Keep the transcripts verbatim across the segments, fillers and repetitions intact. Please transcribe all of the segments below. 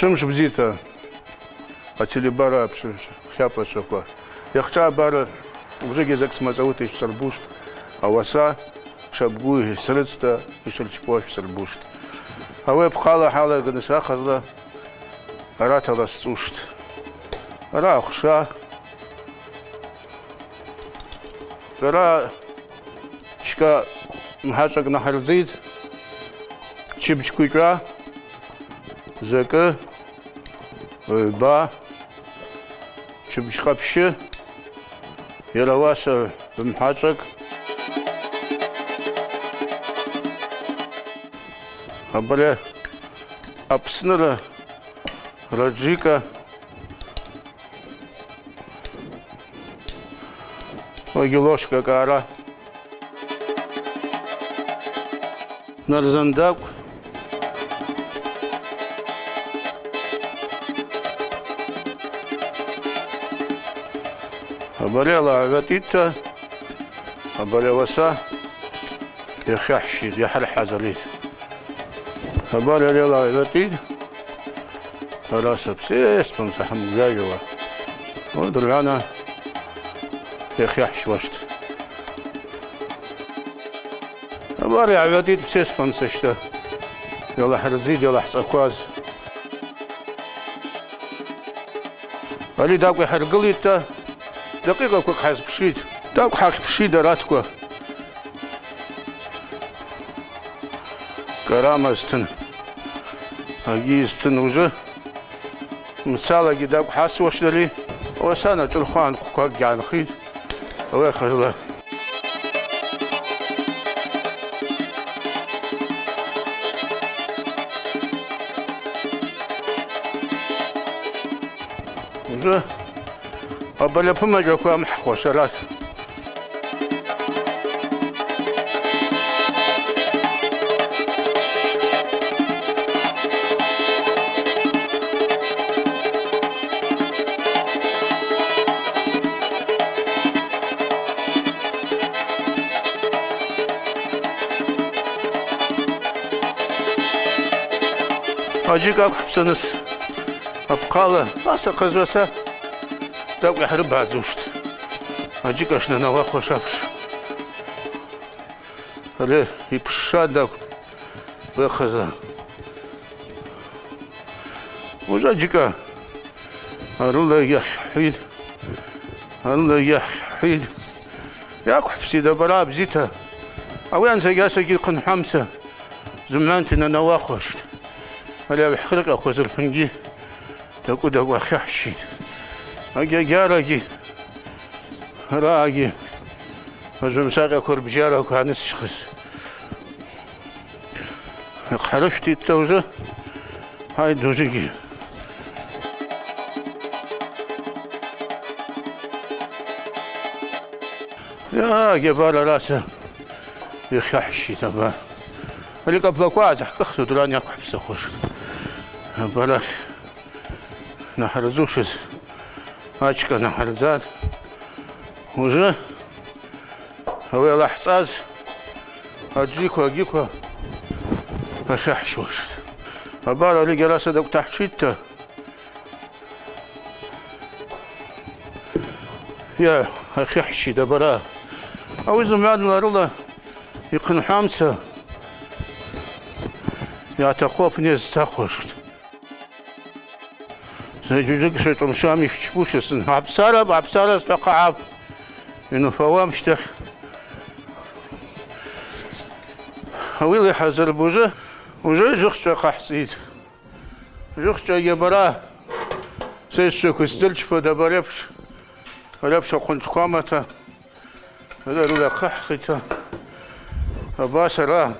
Швымш бзита, ателебара апш-, хьапачваква. Йахча абар, ужвыгьи закӏ смацӏаута йшвсырбуштӏ, ауаса шабгу йсрыцта йшырчпауа швсырбуштӏ. Ауи апхъала хӏалагныс ахъазла аратала сцӏуштӏ. Ара ахвша. Ара чкӏа мхӏачвакӏ нахӏырдзитӏ, чыбчквичӏва, закӏы, гӏвба, чыбчкъапщы, йара ауаса гӏвымхӏачвакӏ. Абари Апсныра раджикӏа. Уагьи ложка кӏара. Нарзан дакӏв. Абари алагӏватӏитӏта, абари ауаса. Йахьахьщитӏ, йахӏырхӏазалитӏ. Абар ари алагӏватӏитӏ. Араса псестон сахӏымгвжважвауа. Уадыргӏвана йахьахьщуаштӏ. Абар йагӏватӏитӏ псестон сащта. Йалахӏырдзитӏ, йалахӏцӏакваз. Ари дакӏв йхӏыргылитӏта, дакъикъаквакӏ хӏазпшитӏ. Дакӏв хӏахьпшитӏ аратква. Кӏарама зтын. Агьи зтын ужвы. Мцалагьи дакӏв хӏасуаштӏ ари. Ауаса начӏвырхуан хъвквакӏ гьгӏанхитӏ. Ауи ахъазла. Ужвы абари апымакъаква амхӏхуаш арат. Аджыкӏ аквхӏпсаныс апхъала, аса хъазла са дакӏв йхӏрыбгӏадзуштӏ. Аджыкӏ ашнанауахуаш апш. Ари йпшша дакӏв. Уахъаза. Ужа аджыкӏа. Арыла йахьхӏвитӏ. Арыла йахьхӏвитӏ. Йаквхӏпситӏ абара бзита. Ауи анцӏагьи асаги хъынхӏвамца. Зымгӏванта йнанауахуаштӏ. Ари агӏвхӏрыкъьахуаз рпынгьи. Дакӏвы-дакӏвы ахьахьщитӏ. Агьагьарагьи, арагьи, ажвамсакъаква рбжьараква анысчхыз. Йхъарышвтитӏта ужвы, гьай, дужвыгьи. Йа, гьабар араса йхьахьщитӏ аба. Ари къаблаква азахӏкӏыхтӏ, удран йаквхӏпсахуаштӏ. Абарахь. Нахӏырдзушыз ачкӏа нахӏырдзатӏ. Ужвы ауи алахӏцӏаз аджиква, агьиква ахьахьщуаштӏ. Абар ари гьараса дакӏвтахьчитӏта. Йа, ахьахьщитӏ абара. Ауи зымгӏвадла арыла йхъынхӏвамца йатахъу апны йазцахуаштӏ. Сай джуджуг шайтӏымшам йшчпушызтын. Гӏапсарапӏ, гӏапсара стахъагӏапӏ. Йнуфауам щтахь. Ауи лихӏазыр бужы, уже жвыхча хъахӏцӏитӏ. Жвыхча йабара. Сай сшаквыздырчпа дабарепш. Арапш ахъвынчӏвамата. Ара рыла хъахӏхитӏта, абас ара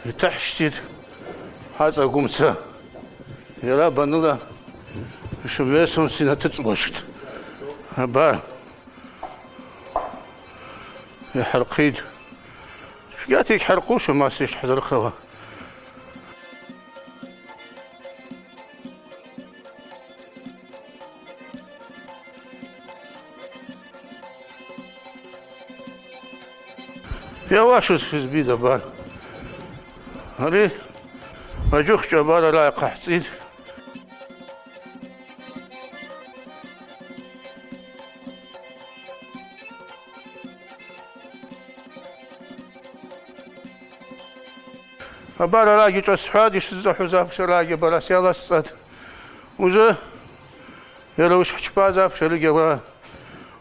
йтахьщтитӏ хӏацӏа гвымца. Йара баныла швымгӏвесон синатыцӏуаштӏ. Абар йхӏырхъитӏ. Чвгьата йгьхӏырхъушым ас йшхӏзырхауа. Йауашыз хӏызбитӏ абар. Ари аджух чӏабара райхъахӏцӏитӏ. Абар арагьи шӏасхӏватӏ, йшсызцӏахӏвуз апш арагьи абара сйаласцӏатӏ. Ужвы йара йшхӏчпаз апш арыгьи ауи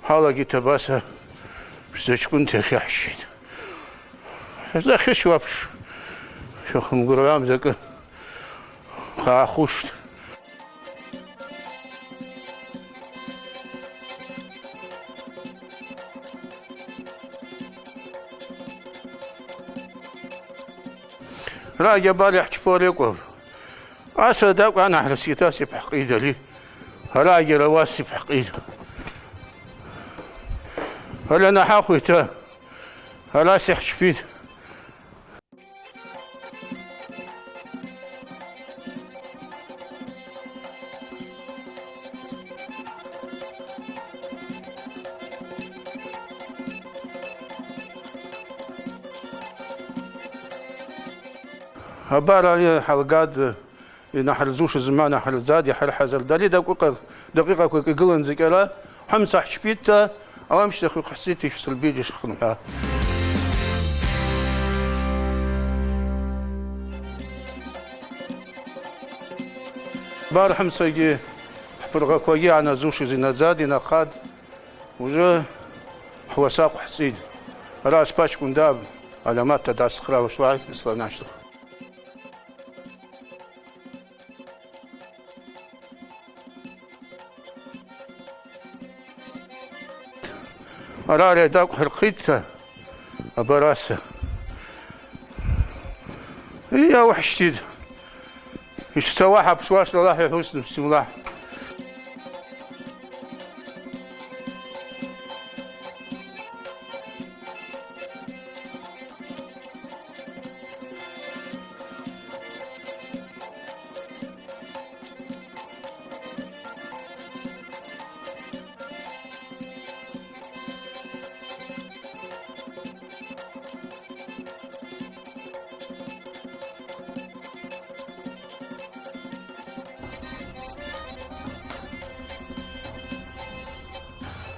хӏалагитӏ, абаса пшдзачкӏвынта йахьыхӏщтитӏ. Хӏза хьыщу апш швахвымгвыргӏвуам закӏы. Хъахуштӏ. Рагьи абар йхӏчпауа ракӏвпӏ. Аса дакӏван ахӏрасита сипхӏкъида ари. Арагьи рауа сипхӏкъида. Ара нахӏахвита, ара сихӏчпитӏ. Абар ари хӏалгатӏ. Йнахӏырзушыз зымгӏва нахӏырзатӏ, йхӏырхӏазар. Дари дакъикъа-, дакъикъаква йгылан зкъара, хӏымца хӏчпитӏта, ауи амщтахь йхъхӏцитӏ, йшвсырбитӏ йшхъынхӏва. Бар хӏымцагьи хӏпыргъаквагьи йгӏаназушыз йнадзатӏ, йнахъатӏ, уже хӏуаса хъхӏцитӏ. Араъа спачкӏун даб, гӏаламатта дгӏасхърауа швай, йслан ащтахь. Арара дакӏвхӏырхъитӏта, абараса. Йа ухӏщтитӏ. Йшцауа хӏапшуаштӏ, Аллахӏ йхӏвуштӏ, бисмиллахӏ.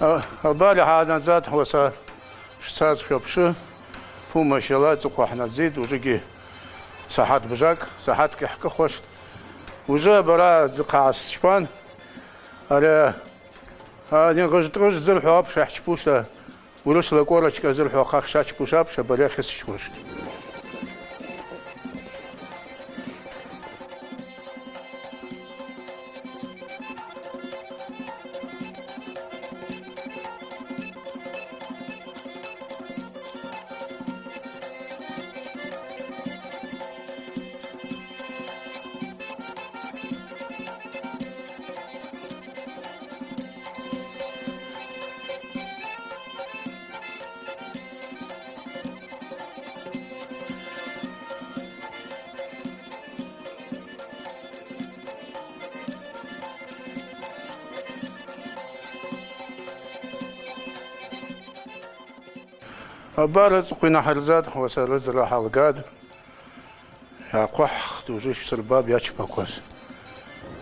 А, абар йгӏанадзатӏ, хӏваса шцаз хӏвапшы, помощь ала, дзыхъва хӏнадзитӏ, ужрыгьи сахӏат бжакӏ, сахӏаткӏ йхӏкӏыхуаштӏ. Уже абара дзы хъа гӏасчпан, ари, а, ани гъыжтӏ-гъыжтӏ зырхӏвауа апш йхӏчпуштӏта, урысла корочка зырхӏвауа хъахь шачпуш апш, абари ахьысчпуштӏ. Абар ацӏыхъва йнахӏырзатӏ, хӏваса рыцӏра хӏалгатӏ. Йгӏахъвыххтӏ, уже йшвсырбапӏ йачпакваз.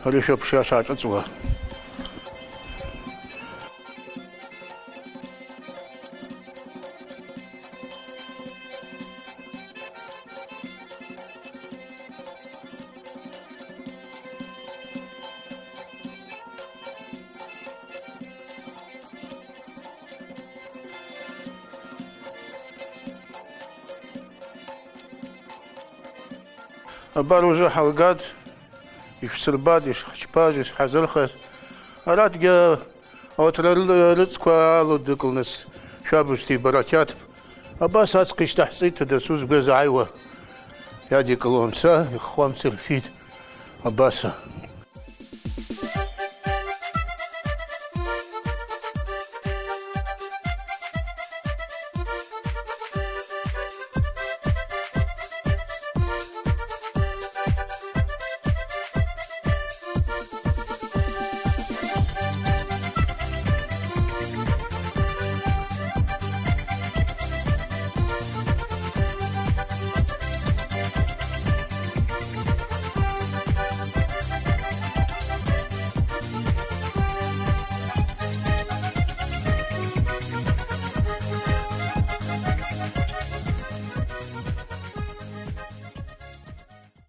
Ари швапш йашгӏашӏыцӏуа. Абар уже хӏалгатӏ, йшвсырбатӏ йшхӏчпаз, йшхӏазырхыз. Аратгьи ауатра ры-, рыцӏква алудыкълныс швабыжта йбаракьатпӏ. Абас ацхъа йщтахӏцӏитӏта дасу згвы згӏайуа. Йадикӏылуамца, йххуамца йырфитӏ. Абаса.